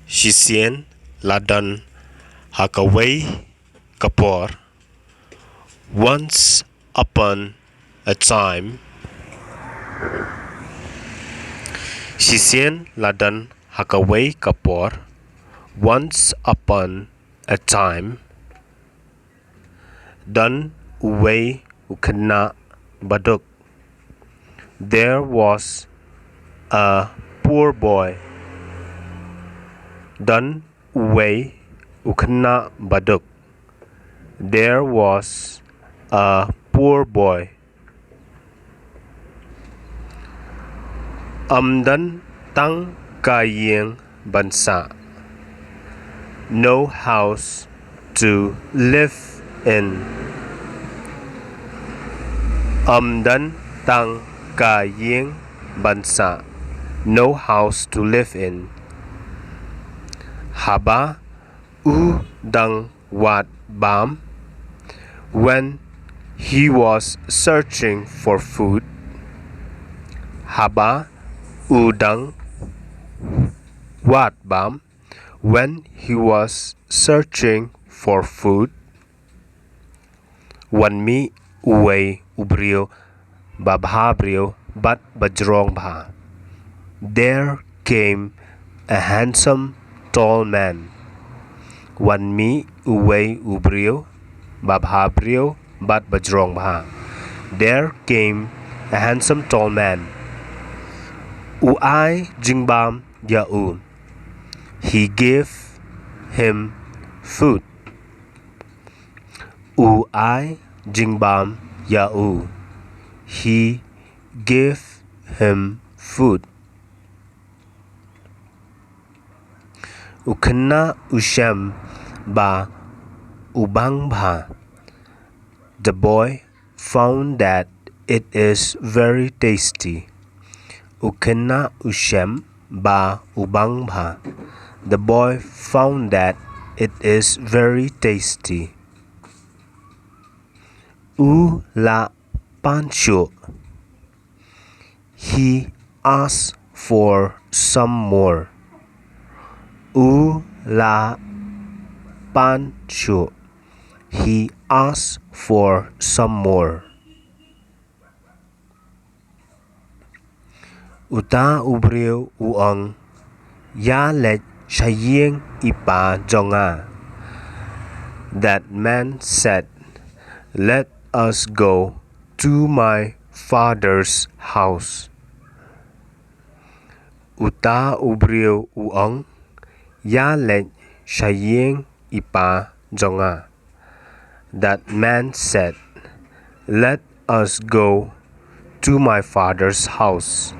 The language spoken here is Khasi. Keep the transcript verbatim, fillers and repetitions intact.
Shisien la don ha kawei ka por. Once upon a time. Shisien la don ha kawei ka por. Once upon a time. Don uwei u khynnah baduk. There was a poor boy. Don uwei u khynnah baduk. There was a poor boy. Ym don tang ka ïing ban sah. No house to live in. Ym don tang ka ïing ban sah. No house to live in. Haba u dang wad bam. When he was searching for food. Haba u dang wad bam. When he was searching for food. Wan mih uwei u briew babha briew bad bajrong bha. There came a handsome tall man. Wan mih uwei u briew babha briew bad bajrong bha. There came a handsome tall man. U ai jingbam ïa u. He gave him food. U ai jingbam ïa u. He gave him food. U khynnah u shem ba u bang bha. The boy found that it is very tasty. U khynnah u shem ba u bang bha. The boy found that it is very tasty. U la pan shuh. He asked for some more. U la pan shuh. He asked for some more. Uta u briew u ong, ïa leit sha ïing i pa jong nga. That man said, let us go to my father's house. Uta u briew u ong, ïa leit sha ïing i pa jong nga. That man said, let us go to my father's house.